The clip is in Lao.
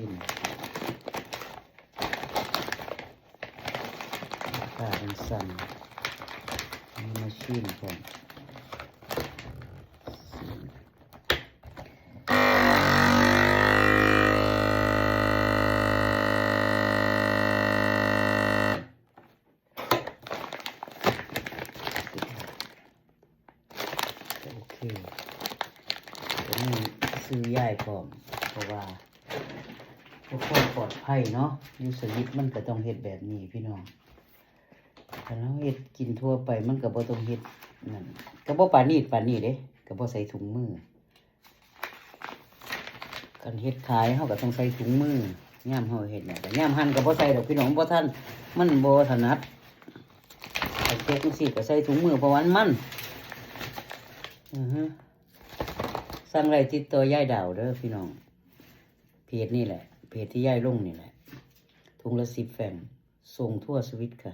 ນ ລາຄາມັນສັ່ນ ມີມາຊີນພ້ອມ. ໂອເຄ ໂຕນີ້ຊື້ຢາຍພ້ອມ ເພາະວ່າເພື່ອຄວາມປອດໄພເນາະ ຢູ່ສະວິດມັນກໍຕ້ອງເຮັດແບບນີ້ພີ່ນ້ອງ. ຄັນເຮົາເຮັດກິນທົ່ວໄປ ມັນກໍບໍ່ຕ້ອງເຮັດນັ້ນ ກໍບໍ່ປານນີ້ປານນີ້ເດ້ ກໍບໍ່ໃສ່ຖົງມື. ຄັນເຮັດຂາຍເຮົາກໍຕ້ອງໃສ່ຖົງມື ຍາມເຮົາເຮັດຫຍັງ ແຕ່ຍາມຫັ່ນກໍບໍ່ໃສ່ດອກພີ່ນ້ອງ ບໍ່ທັນ ມັນບໍ່ຖະໜັດ. ຄັນເຮັດຈັ່ງຊີ້ກໍໃສ່ຖົງມື ເພາະວ່າມັນ ອືຮຶ ສັ່ງໄດ້ ຕິດຕໍ່ຍາຍດາວເດີພີ່ນ້ອງ ເພຈນີ້ແຫຼະ ເພຈທີ່ຍາຍລົງນີ້ແຫຼະ. ຖົງລະສິບແຟງ ສົ່ງທົ່ວສະວິດຄ່ະ.